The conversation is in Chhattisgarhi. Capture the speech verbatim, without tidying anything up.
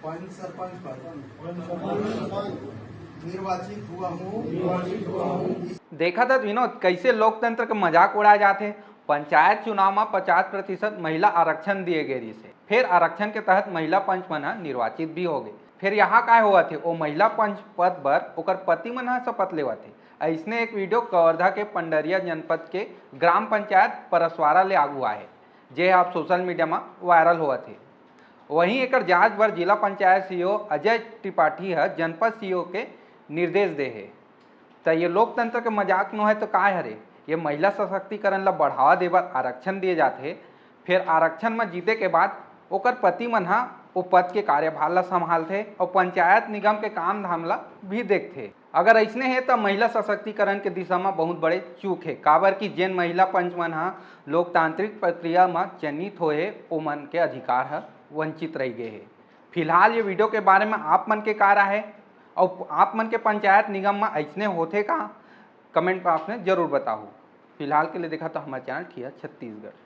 पंच सरपंच पद निर्वाचित हुआ हूँ। देखा था विनोद, कैसे लोकतंत्र के मजाक उड़ाए जाथे। पंचायत चुनाव में पचास प्रतिशत महिला आरक्षण दिए गए रहिसे, फिर आरक्षण के तहत महिला पंच मन ह निर्वाचित भी हो गए। फिर यहाँ काय होवत हे, ओ महिला पंच पद बर ओकर पति मन ह शपथ लेवत हे। ऐसने एक वीडियो कवर्धा के पंडरिया जनपद के ग्राम पंचायत परसवारा ले आगू आए हे, जे आप सोशल मीडिया में वायरल होवत हे। वहीं एकर जांच बर जिला पंचायत सीईओ अजय त्रिपाठी ह जनपद सीईओ के निर्देश दे हे। त ये लोकतंत्र के मजाक नोहे तो काय हरे? ये महिला सशक्तिकरण ला बढ़ावा देबर आरक्षण दिए जाथे, फिर आरक्षण म जीते के बाद ओकर पति मन ह ओ पद के कार्यभार ला संभालथे और पंचायत निगम के काम धाम ला भी देखथे। अगर ऐसने हे त महिला सशक्तिकरण के दिशा म बहुत बड़े चूक हे, काबर कि जेन महिला पंच मन ह लोकतांत्रिक प्रक्रिया म चयनित होए, ओमन के अधिकार ह वंचित रह गए हे। फिलहाल ये वीडियो के बारे में आप मन के का राय हे और आप मन के पंचायत निगम में ऐसने होथे का, कमेंट बॉक्स में जरूर बताहू। फिलहाल के लिए देखा तो हमारे चैनल ठिया छत्तीसगढ़।